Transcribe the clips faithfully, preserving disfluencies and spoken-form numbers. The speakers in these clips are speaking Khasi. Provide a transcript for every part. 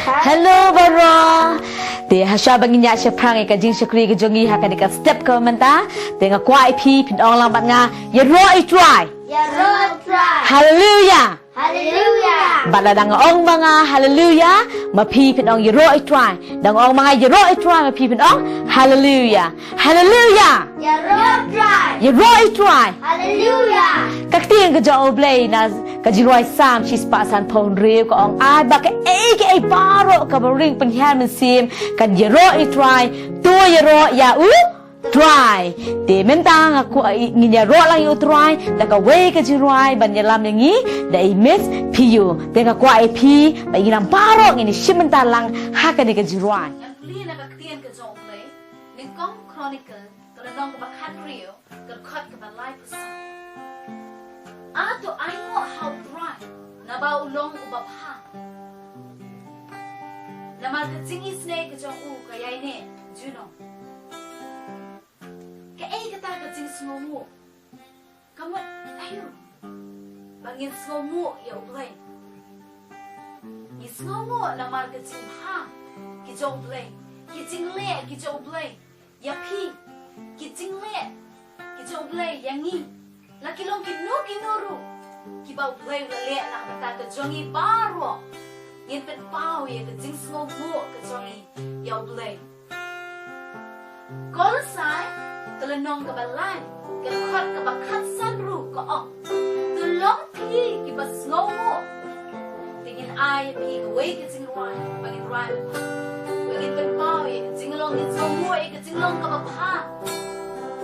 Hello baroh. Te hashwa ba ngin ïa shaphrang ïa ka jingshakri ka jong ngi ha kane ka step ka mynta, te nga kwah ïa phi phin ong lang bad nga, ïaroh ïa u Trai. Ïaroh ïa u Trai. Haleluya. Haleluya. Bad lada nga ong ma nga haleluya, ma phi phin ong ïaroh ïa u Trai. Da nga ong ma nga ïaroh ïa u Trai, ma phi phin ong haleluya. Haleluya. Ïaroh ïa u Trai. Ïaroh ïa u Trai. Haleluya. Ka ktien ka jong U Blei na ka jingrwai Salm shispah sanphew hynriew ka ong, ai ba kaei kaei baroh kaba ring pynhiar mynsiem kan ïaroh ïa u Trai, to ïaroh ïa u Trai. Te mynta nga kwah ngin ïaroh lang ïa u Trai da kawei ka jingrwai ban ïalam ïa ngi da i Miss Piyu. Te nga kwah ïa phi ba ngin ym baroh ngin ïashim bynta lang ha kane ka jingrwai. Ngan pule na ka ktien ka jong U Blei, Nyngkong Chronicle, ka lynnong kaba khathynriew, ka dkhot kaba laiphew san. A to ainguh ha u Trai, naba u long uba bha. Namar ka jingisynei ka jong u ka ïaineh junom. Kaei kata ka jingsngewnguh? Ka mut aïu ba ngin sngewnguh ïa U Blei? Ngi sngewnguh namar ka jingbha ki jong U Blei, ki jingleh ki jong U Blei ïa phi, ki jingleh ki jong U Blei ïa ngi. La ki long kino kino ruh kiba U Blei u la leh na ka bynta ka jong ngi baroh, ngin pynpaw ïa ka jingsngewnguh ka jong ngi ïa U Blei. Kolosai ka lynnong kaba lai, ka dkhot kaba khatsan ruh ka ong, to long phi kiba sngewnguh. Te ngin ai ïa phi kawei ka jingrwai ba ngin rwai bad ba ngin pynpaw ïa ka jinglong, ngin sngewnguh ïa ka jinglong kaba bha,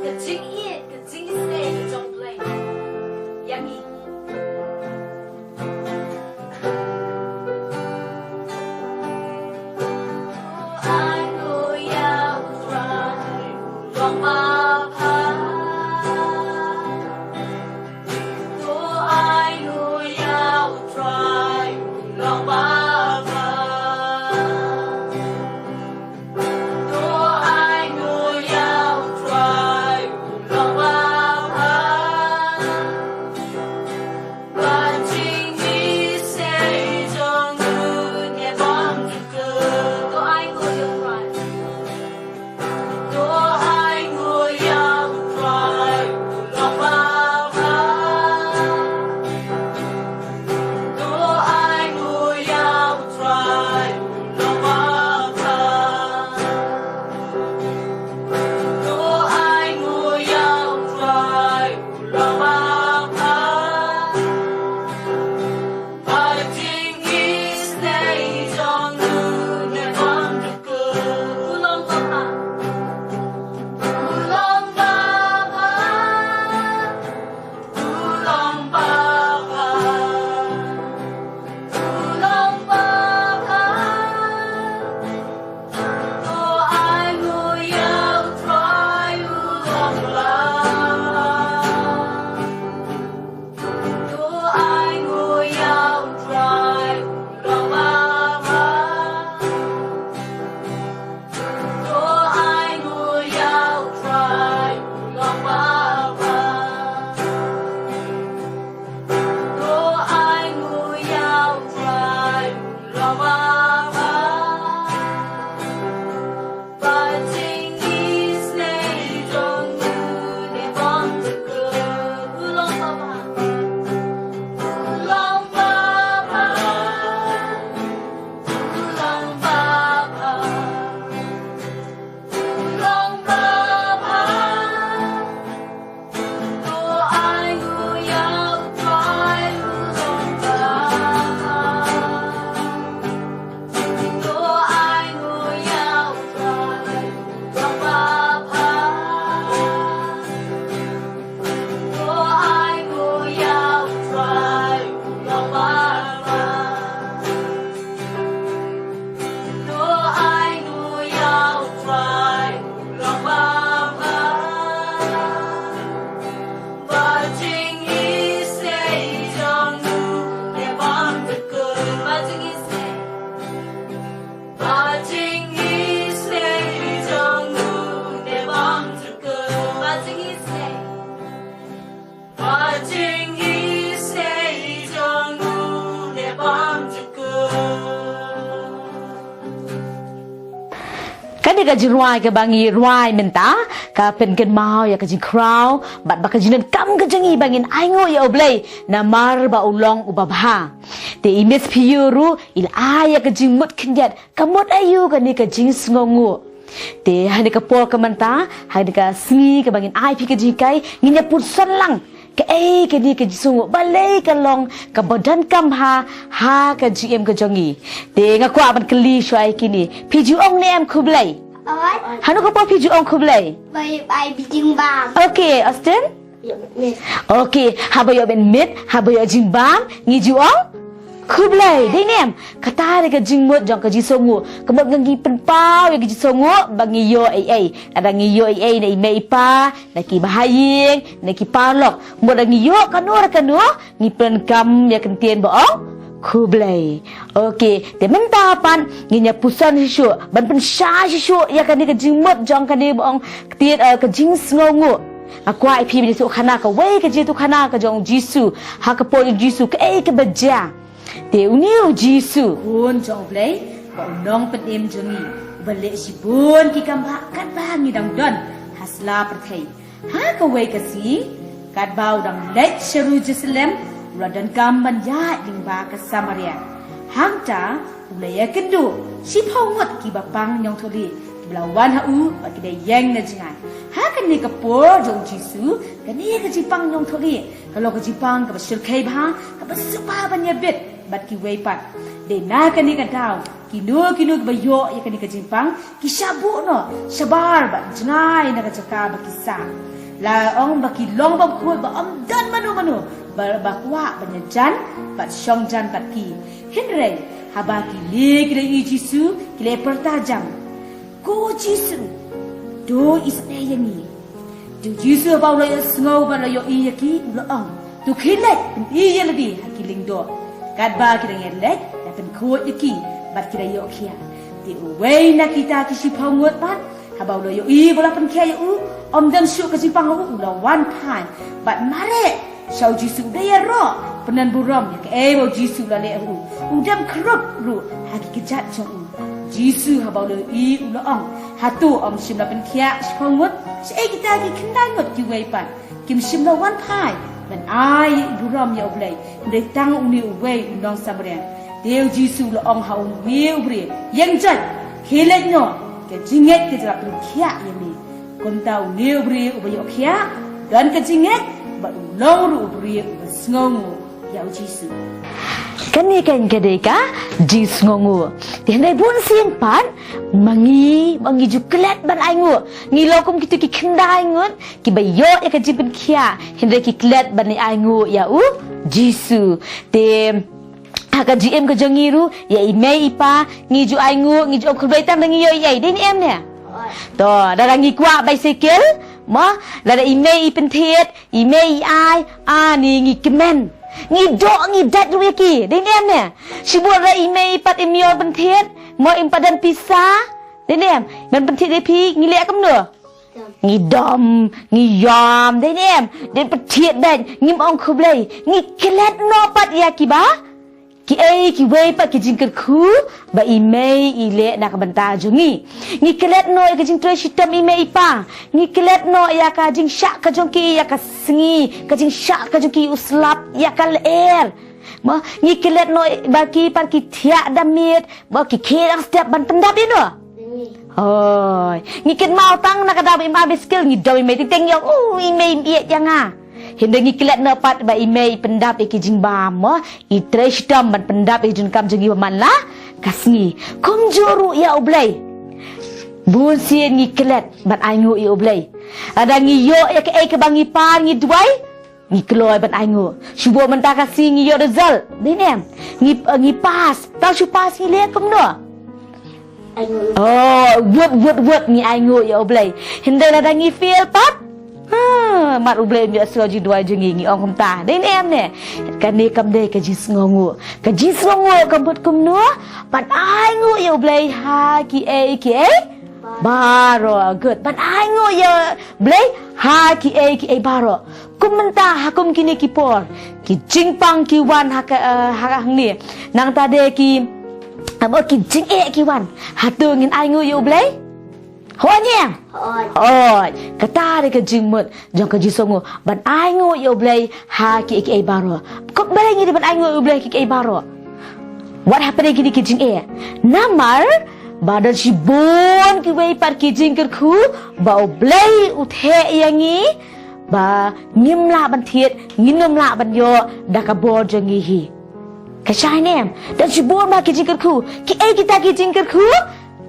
ka jingïeit, ka jingisynei ka jong U Blei ïa ngi. Ka jingrwai kaba ngi rwai mynta ka pynkynmaw ïa ka jingkhraw bad ba ka jingdonkam ka jong ngi ba ngin ainguh ïa U Blei namar ba u long uba bha. Te i Miss Phew ruh i la ai ïa ka jingmut khyndiat, ka mut aïu kane ka jingsngewnguh. Te ha kane ka por ka mynta, ha kane ka sngi kaba ngin ai phi ka jinghikai, ngin ïa pyrshang lang kaei kane ka jingsngewnguh, balei ka long kaba donkam ha, ha ka jingim ka jong ngi. Te nga kwah ban kylli shuwa ïa kine. Phi ju ong ne em khublei? Oi. Hano ka por phi ju ong khublei? Bai, bai, bijing bam. Okay, Austin? Ïa, miss. Okay, haba ïoh ban miet, haba ïoh jingbam, ngi ju ong khublei, dei ne em? Kata dei ka jingmut jong ka jingsngewnguh. Ka mut ngi pynpaw ïa ka jingsngewnguh ba ngi ïoh ei ei. Lada ngi ïoh ei ei na i mei i pa, na ki bahaïing, na ki paralok. Mut lada ngi ïoh kano re kano, ngi pyndonkam ïa ka ktien ba ong khublei. Okay, te mynta pat ngin ïa pyrshang shisha ban pynshai shisha ïa kane ka jingmut jong kane ba ong ktien, eh, ka jingsngewnguh. Nga kwah ïa phi ban ïathuh khana kawei ka jingïathuh khana ka jong u Jisu. Ha ka por u Jisu kaei kaba jia. Te une u Jisu, Khun jong U Blei, ba u nongpynim jong ngi, uba leh shibun ki kambah katba ngi dang don ha sla pyrthei. Ha kawei ka sngi, katba u dang leit sha Jerusalem, u la donkam ban ïaid lyngba ka Samaria. Hangta u la ïakynduh shiphew ngut kiba pang ñiangthohlieh, kiba la wan ha u bad ki da ïeng na jngai. Ha kane ka por jong u Jisu, kane ka jingpang ñiangthohlieh ka long ka jingpang kaba shyrkhei bha, kaba suk bha ban ïabit bad kiwei pat. Dei na kane ka daw, kino kino kiba ïoh ïa kane ka jingpang ki shah buh noh shabar bad jngai na ka jaka ba ki sah. La ong ba ki long bymkhuid ba ym don mano mano ba, ba kwah ban ïajan bad shong jan bad ki. Hynrei haba kine ki la ïohi Jisu, ki la pyrta jam, "Ko Jisu, to isynei ïa ngi." Te u Jisu haba u la ïohsngew bad la ïohi ïa ki, u la ong, "To khie leit pyni ïa lade ha ki lyngdoh." Katba ki dang ïaleit, la pynkhuid ïa ki bad ki la ïoh khiah. Te uwei na kita ki shiphew ngut pat, haba u la ïohi ba la pynkhiah ïa u, ym don shuh ka jingpang ha u, u la wan phai bad mareh sha u Jisu, u da ïaroh pyndonburom ïa kaei ba u Jisu u la leh ha u. U dem khrup ruh ha ki kjat jong u. Jisu haba u la ïohi, u la ong, "Hato ym shym la pynkhiah shiphew ngut? Shaei kita ki khyndai ngut kiwei pat? Kim shym la wan phai ban ai burom ïa U Blei, hynrei tang une uwei u nong Samaria?" Te u Jisu u la ong ha une u briew, "Ïeng jait, khie leit noh, ka jingngeit ka la pynkhiah ïa me." Kumta une u briew uba ïoh khiah, don ka jingngeit bad u long ruh u briew uba sngewnguh ïa u Jisu. Kane kan ka dei ka jingsngewnguh. Te hynrei bunsien pat, ma ngi, ma ngi ju klet ban ainguh. Ngi long kum kito ki khyndai ngut kiba ïoh ïa ka jingpynkhiah, hynrei ki klet ban ainguh ïa u Jisu. Te ha ka jingim ka jong ngi ruh, ïa i mei i pa ngi ju ainguh, ngi ju ong khublei tang da ngi ïoh ei ei, dei ne em ne? To, lada ngi kwah bicycle, mo, lada i mei i pynthied, i mei i ai, ani ngi kmen, ngi doh, ngi dait ruh ïa ki, dei ne em ne? Shibun lada i mei i pat im ïoh pynthied, mo, im pat don pisa, dei ne em? Ban pynthied ïa phi, ngi leh kumno? Ngi dom, ngi ïam, dei ne em? Dei pynthied bad ngim ong khublei. Ngi klet noh pat ïa kiba, kiei kiwei pat ki jingkyrkhu ba i mei i leh na ka bynta jong ngi. Ngi klet noh ïa ka jingtrei shitom i mei i pa. Ngi klet noh ïa ka jingshah ka jong ki ïa ka sngi, ka jingshah ka jong ki u slap ïa ka lyer. Mo, ngi klet noh ba ki pat ki thiah da miet, ba ki khie dang step ban pyndap ïa no. Oi, ngi kynmaw tang na ka daw ba im ai bicycle, ngi dom i mei teng teng ïa u, i mei im ïeit ïa nga. Hynrei ngi klet noh pat ba i mei i pyndap ïa ki jingbam, mo, i trei shitom ban pyndap ïa ki jingkam jong ngi ba man la ka sngi. Kumjuh ruh ïa U Blei. Bunsien ngi klet ban ainguh ïa U Blei. Lada ngi ïoh ïa kaei kaba ngi par ngi duwai, ngi kloi ban ainguh. Shu bun mynta ka sngi ngi ïoh result, dei ne em? Ngi, eh, ngi pass. Tang shu pass ngi leh kumno? Ainguh. Oh, wut, wut, wut, ngi ainguh ïa U Blei. Hynrei lada ngi fail pat, ha, mat U Blei um ïohsngew jingduwai jong ngi, ngi ong kumta, dei ne em ne? Kane kam dei ka jingsngewnguh. Ka jingsngewnguh ka mut kumno? Ban ainguh ïa U Blei ha kiei kiei baroh. Good. Ban ainguh ïa U Blei ha kiei kiei baroh. Kum mynta ha kum kine ki por, ki jingpang ki wan ha ka, eh, ha ka hangne. Nangta de ki, abo ki jingeh ki wan. Hato ngin ainguh ïa U Blei? Hooid ne em? Hooid. Kata dei ka jingmut jong ka jingsngew ban ainguh ïa U Blei ha kiei kiei baroh. Kumno ngi dei ban ainguh ïa U Blei ha kiei kiei baroh? Wat hapdeng kine ki jingeh. Namar ba don shibun kiwei pat ki jingkyrkhu ba U Blei u theh ïa ngi ba ngim lah ban thied, ngin ym lah ban ïoh da ka bor jong ngi hi. Ka shai ne em? Don shibun bha ki jingkyrkhu. Kiei kita ki jingkyrkhu?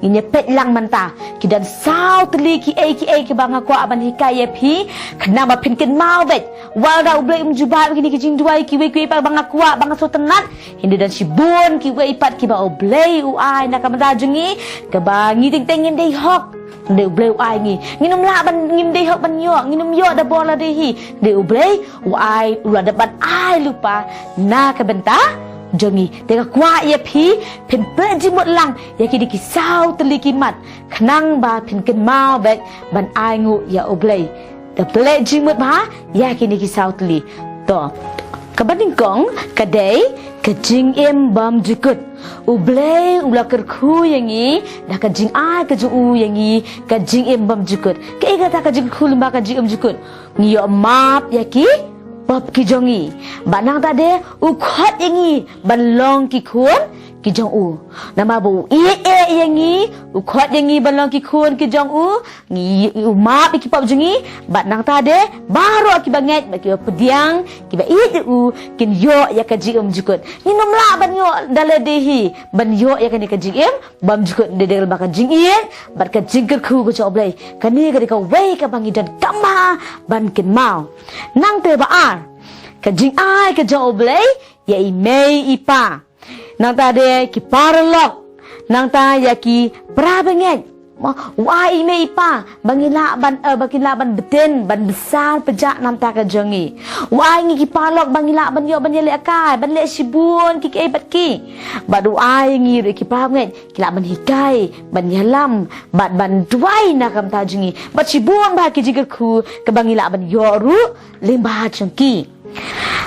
Ngin ïa peit lang mynta. Ki don saw tylli kiei kiei kiba nga kwah ban hikai ïa phi, khnang ba phin kynmaw beit. Wat la U Blei um jubab kine ki jingduwai kiwei kiwei pat ba nga kwah, ba nga sngewtynnat, hynrei don shibun kiwei pat kiba U Blei u ai na ka bynta jong ngi, kaba ngi teng teng ngim dei hok. Hynrei U Blei u ai ngi. Ngin ym lah ban, ngim dei hok ban ïoh, ngin ym ïoh da bor lade hi. Hynrei U Blei u ai, u la dep ban ai lypa na ka bynta jong ngi. Te nga kwah ïa phi, phin peit jingmut lang ïa kine ki saw tylli ki mat, khnang ba phin kynmaw beit ban ainguh ïa U Blei. Te peit jingmut bha ïa kine ki saw tylli. To, kaba nyngkong ka dei ka jingim bymjukut. U Blei u la kyrkhu ïa ngi da ka jingai ka jong u ïa ngi, ka jingim bymjukut. Kaei kata ka jingkyrkhu lyngba ka jingim jukut? Ngi ïoh map ïa ki pop ki jong ngi. Bad nangta de u khot ïa ngi ban long ki khun ki jong u. Namar ba u ïeit eh ïa ngi, u khot ïa ngi ban long ki khun ki jong u. Ngi, u map ïa ki pop jong ngi. Bad nangta de baroh kiba ngeit bad kiba pdiang, kiba ïeit ïa u, kin ïoh ïa ka jingim jukut. Ngin ym lah ban ïoh da lade hi ban ïoh ïa kane ka jingim bymjukut. Dei lyngba ka jingïeit bad ka jingkyrkhu ka jong U Blei. Kane ka dei kawei kaba ngi donkam bha ban kynmaw. Nangta ba ar, ka jingai ka jong U Blei ïa i mei i pa. Nangta de ki paralok. Nangta ïa ki para bangeit. Ma, u ai i mei i pa ba ngi lah ban, eh, ba ngi lah ban btin, ban bsa pyrshah na ka bynta ka jong ngi. U ai ngi ki paralok ba ngi lah ban ïoh ban ïalehkai, ban leh shibun kiei kiei bad ki. Bad u ai ngi ruh ki para bangeit, ki lah ban hikai, ban ïalam, bad ban duwai na ka bynta jong ngi. Bad shibun bha ki jingkyrkhu kaba ngi lah ban ïoh ruh lyngba jong ki.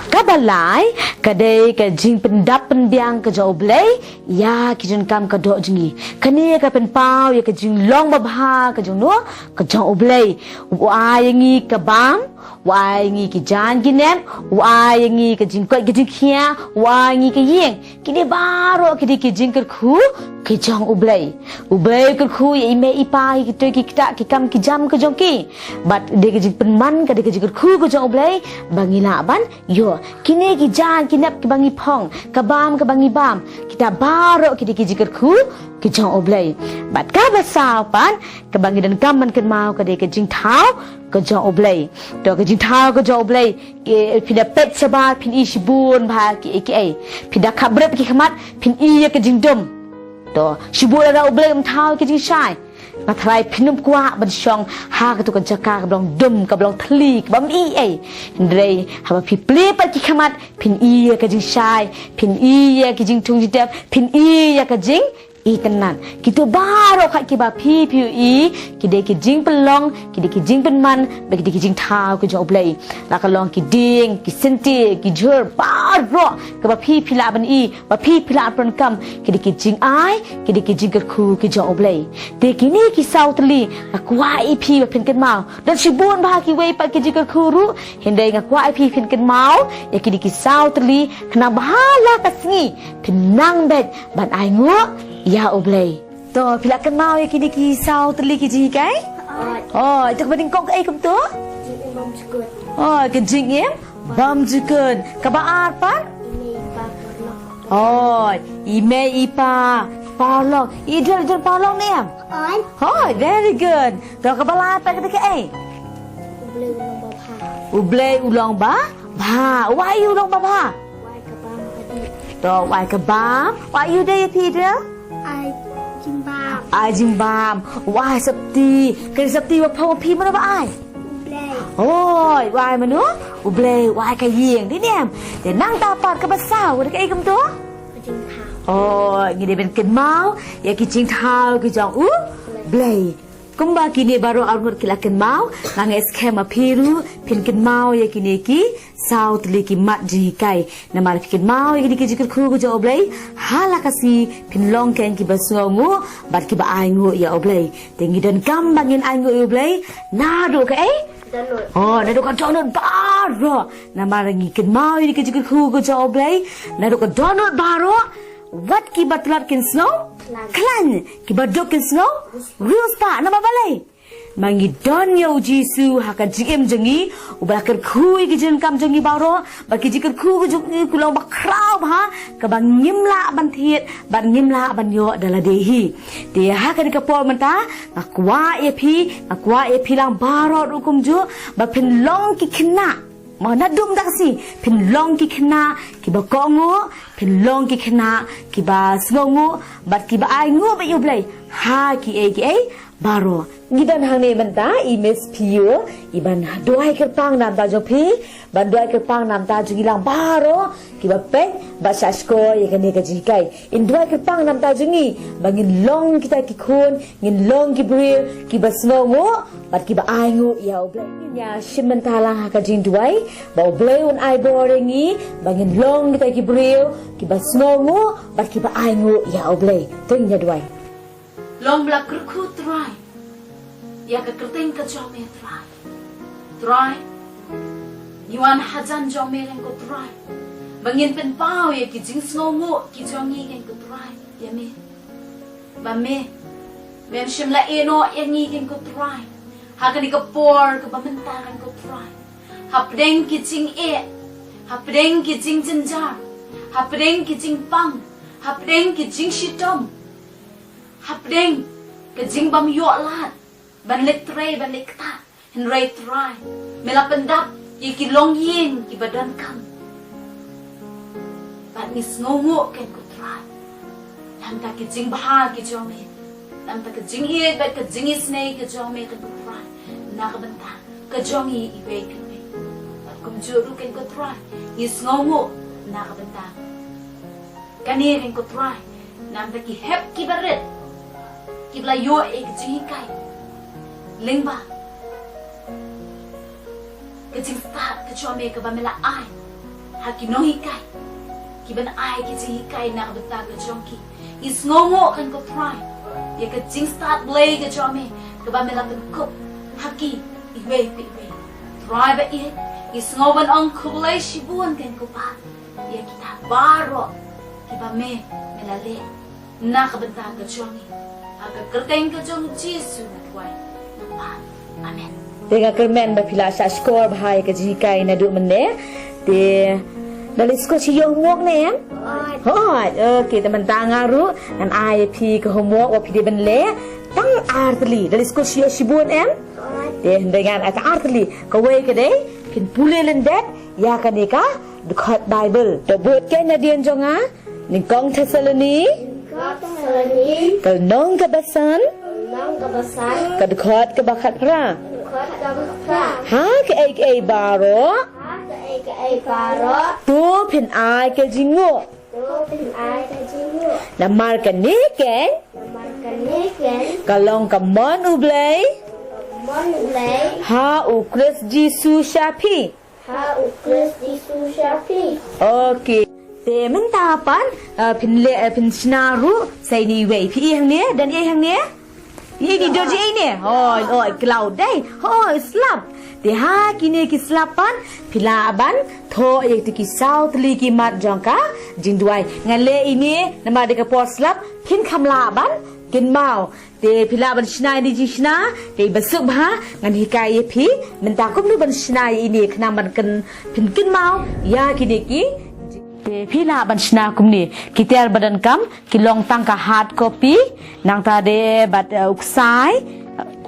Kaba lai, ka dei ka jingpyndap pynbiang ka jong U Blei ïa ki jingkam ka doh jong ngi. Kane ka pynpaw ïa ka jinglong babha ka jong no, ka jong U Blei. U ai ïa ngi ka bam, u ai ïa ngi ki jaiñ ki nep, u ai ïa ngi ka jingkoit ka jingkhiah, u ai ïa ngi ka ïing. Kine baroh ki dei ki jingkyrkhu ki jong U Blei. U Blei u kyrkhu ïa i mei i pa ïa kito ki ktah ki kam ki jam ka jong ki. Bad dei ka jingpynman, ka dei ka jingkyrkhu ka jong U Blei ba ngi lah ban ïoh kine ki jaiñ ki nep kiba ngi phong, ka bam kaba ngi bam. Kita baroh ki dei ki jingkyrkhu ki jong U Blei. Bad kaba saw pat, kaba ngi donkam ban kynmaw ka dei ka jingthaw ka jong U Blei. To, ka jingthaw ka jong U Blei, ki, phin da peit shabar, phin i shibun bha kiei kiei. Phin da khapbrip ki khmat, phin i ïa ka jingdum. To, shibun lada U Blei um thaw ïa ka jingshai, nga tharai phin ym kwah ban shong ha kato ka jaka kaba long dum, kaba long thylli, kaba ym i ei. Hynrei haba phi plie pat ki khmat, phin i ïa ka jingshai, phin i ïa ka jingthung jingtep, phin i ïa ka jing itynnad. Kito baroh khat kiba phi phi i, ki dei ki jingpynlong, ki dei ki jingpynman, bad ki dei ki jingthaw ki jong U Blei. La ka long ki dieng, ki syntiew, ki jhur, baroh kaba phi phi lah ban i, ba phi phi lah ban pyndonkam, ki dei ki jingai, ki dei ki jingkyrkhu ki jong U Blei. Te kine ki saw tylli nga kwah ïa phi ba phin kynmaw. Don shibun bha kiwei pat ki jingkyrkhu ruh, hynrei nga kwah ïa phi phin kynmaw ïa kine ki saw tylli, khnang ba ha la ka sngi phin nang beit ban ainguh ïa U Blei. To, phi la kynmaw ïa kine ki saw tylli ki jinghikai? Oi. Oi, to kaba nyngkong kaei kumto? Jingim bymjukut. Oi, ka jingim bymjukut. Kaba ar pat? Ine i pa paralok. Oi, i mei i pa paralok. I don, i don paralok ne em? Oi. Oi, very good. To kaba lai pat ka dei kaei? U Blei u long babha. U Blei u long babha. U ai u long babha. U ai ka bam ka dih. To, u ai ka bam. U ai u dei ïa phi, Idril? Ai jingbam. Ai jingbam. U ai sopti. Ka sopti ba phong phi mano ba ai? U Blei. Oi, u ai mano? U Blei, u ai ka ïing. Dei ne em? Te nangta pat kaba saw, ka dei kaei kumto? Ka jingthaw. Oi, ngi dei ban kynmaw ïa ki jingthaw ki jong U Blei. Kumba kine baroh arngut ki la kynmaw, nga ngeit skhem ma phi ruh phin kynmaw ïa kine ki saw tylli ki mat jinghikai. Namar phi kynmaw ïa kine ki jingkyrkhu ka jong U Blei ha la ka sngi, phin long kein kiba sngewnguh bad kiba ainguh ïa U Blei. Te ngi donkam ba ngin ainguh ïa U Blei naduh kaei? Dohnud. Oh, naduh ka dohnud baroh. Namar ngi kynmaw ïa kine ki jingkyrkhu ka jong U Blei, naduh ka dohnud baroh. Wat kiba tlot kin sngew khlaiñ, kiba duk kin sngew riewspah. Namar balei? Ma ngi don ïa U Jisu ha ka jingim jong ngi, uba la kyrkhu ïa ki jingkam jong ngi baroh, bad ki jingkyrkhu ka jong ngi ki long bakhraw bha, kaba ngim lah ban thied bad ngim lah ban ïoh da lade hi. Te ha kane ka por mynta, nga kwah ïa phi, nga kwah ïa phi lang baroh ruh kumjuh, ba phin long ki khynnah. Ma naduh mynta ka sngi, phin long ki khynnah kiba kohnguh, phin long ki khynnah kiba sngewnguh bad kiba ainguh bad ïa U Blei ha kiei kiei baroh. Ngi don hangne mynta i Miss Pio, i ban duwai kyrpang na bynta jong phi, ban duwai kyrpang na bynta jong ngi lang baroh kiba peit bad shah shkor ïa kane ka jinghikai. In duwai kyrpang na bynta jong ngi ba ngin long kita ki khun, ngin long ki briew kiba sngewnguh bad kiba ainguh ïa U Blei. Ngin ïa shim bynta lang ha ka jingduwai ba U Blei un ai bor ïa ngi ba ngin long kita ki briew kiba sngewnguh bad kiba ainguh ïa U Blei. To ngin ïa duwai. Long ba la kyrkhu Trai ïa ka kyrteng ka jong me Trai. Trai, ngi wan hajan jong me kein ko Trai, ba ngin pynpaw ïa ki jingsngewnguh ki jong ngi kein ko Trai ïa me. Ba me, mem shym la ïehnoh ïa ngi kein ko Trai ha kane ka por kaba mynta kein ko Trai. Hapdeng ki jingeh, hapdeng ki jingjynjar, hapdeng ki jingpang, hapdeng ki jingshitom, hapdeng ka jingbym ïoh lad ban leit trei ban leit ktah. Hynrei Trai, me la pyndap ïa ki longïing kiba donkam. Bad ngi sngewnguh kein ko Trai, na bynta ki jingbha ki jong me, na bynta ka jingïeit bad ka jingisynei ka jong me kein ko Trai, na ka bynta ka jong ngi iwei pa iwei. Bad kumjuh ruh kein ko Trai, ngi sngewnguh na ka bynta kane kein ko Trai, na bynta ki hep kiba rit kiba la ïoh ïa ka jinghikai lyngba ka jingstad ka jong me kaba me la ai ha ki nonghikai kiban ai ki jinghikai na ka bynta ka jong ki. Ngi sngewnguh kein ko Trai ïa ka jingstad Blei ka jong me kaba me la pynkup ha ki iwei pa iwei. Trai ba ïeit, ngi sngew ban ong khublei shibun kein ko Pa ïa kita baroh kiba me, me la leh na ka bynta ka jong ngi. Ha ka kyrteng ka jong U Jisu nga duwai, nga pan. Amen. Te nga kyrmen ba phi la shah shkor bha ïa ka jinghikai naduh mynne. Te da leit skul sha ïoh homework ne em? Hooid. Okay, te mynta nga ruh ngan ai ïa phi ka homework ba phi dei ban leh tang ar tylli. Da leit skul sha ïoh shibun em? Te hynrei ngan ai tang ar tylli. Kawei ka dei phin pule lyndet ïa kane ka dkhot Baibl. To bud kein nadien jong nga, Nyngkong Thessaloni, Nyngkong Thessaloni, ka lynnong kaba san, ka lynnong kaba san, ka dkhot kaba khatphra. Ka dkhot kaba khatphra. Ha kaei kaei baroh, ha kaei kaei baroh, to phin ai ka jingnguh, to phin ai ka jingnguh. Namar kane kein, namar kane kein, ka long ka mon U Blei, ka long ka mon U Blei, ha U Khrist Jisu sha phi. Ha U Khrist Jisu sha phi. Okay. Te mynta pat, uh, phin leh, uh, phin shna ruh sa ine iwei. Phi i hangne, don i hangne? I ni don i ne? Hooid, hooid, cloud dei. Hooid, slap. Te ha kine ki slap pat, phi lah ban thoh ïa kito ki saw tylli ki mat jong ka jingduwai. Nga leh ine namar dei ka por slap, phin kham lah ban kynmaw. Te phi lah ban shna ïa ine i jingshna, te ba suk bha ngan hikai ïa phi mynta kumno ban shna ïa ine khnang ban kyn, phin kynmaw ïa kine ki. Te phi lah ban shna kumne, ki tiar ba donkam ki long tang ka hard copy, nangta de bad, eh, u ksai,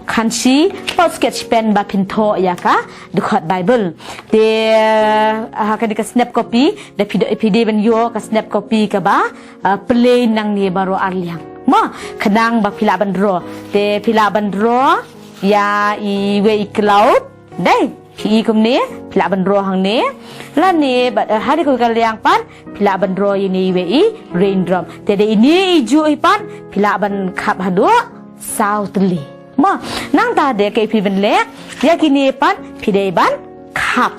khanshi, bad sketch pen ba phin thoh ïa ka dkhot Baibl. Te, eh, ha kane ka snap copy, da phi, phi dei ban ïoh ka snap copy kaba ah, plain nangne baroh arliang. Mo, khnang ba phi lah ban draw. Te phi lah ban draw ïa iwei i cloud. Dei, phi i kumne, phi lah ban draw hangne. Lane bad, eh, ha kane ka liang pat phi lah ban draw ïa ine iwei i raindrop. Te dei ine i juh i pat phi lah ban khap haduh saw tylli. Mo, nangta de kaei phi ban leh, ïa kine pat phi dei ban khap.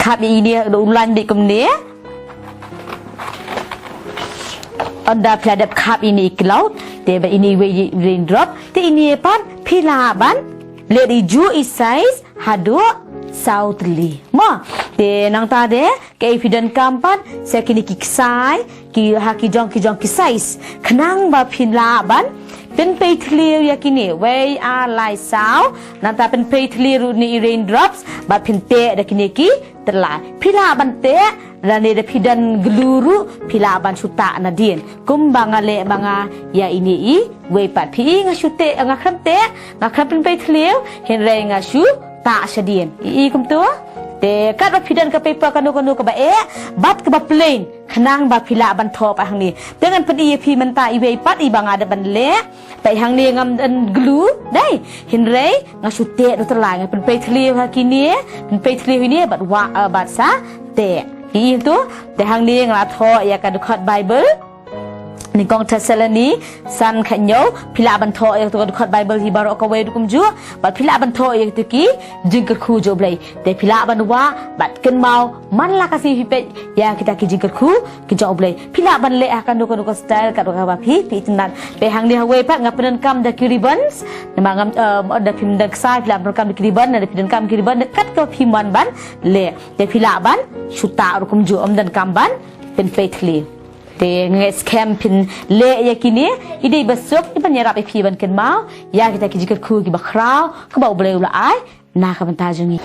Khap ïa ine da u lain beit kumne. Ynda phi la dep khap ine i cloud, te bad ine iwei i raindrop, te ine pat phi lah ban leh da i juh i size haduh saw tylli. Mo, te nangta de kaei phi donkam pat, sa kine ki ksai, ki ha ki jong ki jong ki size. Khnang ba phin lah ban pynpei thliew ïa kine, wei ar lai saw, nangta pynpei thliew ruh ine i raindrops, bad phin teh da kine ki tylli. Phi lah ban teh, lane da phi don glue ruh, phi lah ban shu tah nadien. Kumba nga leh ma nga ïa ine iwei pat, phi i nga shu teh, nga khlem teh, nga khlem pynpei thliew, hynrei nga shu tah shadien. I, i kumto. Te katba phi don ka paper kano kano kaba eh, bad kaba plain, khnang ba phi lah ban thoh pat hangne. Te ngan pyni ïa phi mynta iwei pat iba nga dep ban leh. Peit hangne ngam don glue, dei. Hynrei nga shu teh da u tylli, nga pynpei thliew ha kine, pynpei thliew ine bad wah, eh, bad sa teh. I, i to, te hangne nga la thoh ïa ka dkhot Bible. Nyngkong Thessaloni san khathynñiew, phi lah ban thoh ïa ka dkhot Bible hi baroh kawei ruh kumjuh, bad phi lah ban thoh ïa kito ki jingkyrkhu jong U Blei. Te phi lah ban wah bad kynmaw man la ka sngi phi peit ïa kita ki jingkyrkhu ki jong U Blei. Phi lah ban leh ha kano kano ka style katba kaba phi, phi itynnad. Peit hangne ha kawei pat nga pyndonkam da ki ribbons. Namar ngam, em, da phim don ksai, phi lah pyndonkam da ki ribbon, da phi donkam ki ribbon, da kat kaba phi mon ban leh. Te phi lah ban shu tah ruh kumjuh, ym donkam ban pynpei thliew. Te nga ngeit skhem phin leh ïa kine, i dei ba suk, i ban ïarap ïa phi ban kynmaw ïa kita ki jingkyrkhu kiba khraw, kaba U Blei u la ai na ka bynta jong ngi.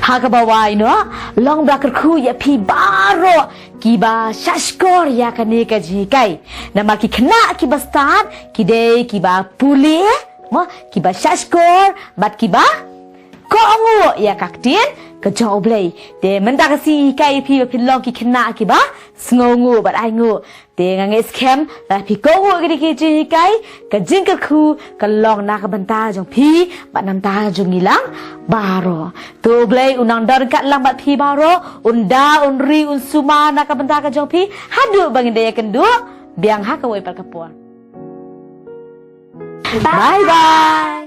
Ha kaba wai noh, long ba la kyrkhu ïa phi baroh kiba shahshkor ïa kane ka jinghikai. Namar ki khynnah kiba stad ki dei kiba pule, mo, kiba shahshkor bad kiba kohnguh ïa ka ktien ka jong U Blei. Te mynta ka sngi hikai ïa phi ba phin long ki khynnah kiba sngewnguh bad ainguh. Te nga ngeit skhem lada phi kohnguh ïa kine ki jinghikai, ka jingkyrkhu ka long na ka bynta jong phi bad na ka bynta jong ngi lang baroh. To U Blei un nang don ryngkat lang bad phi baroh, un da, un ri, un sumar na ka bynta ka jong phi haduh ba ngin da ïakynduh biang ha kawei pat ka por. Bye bye.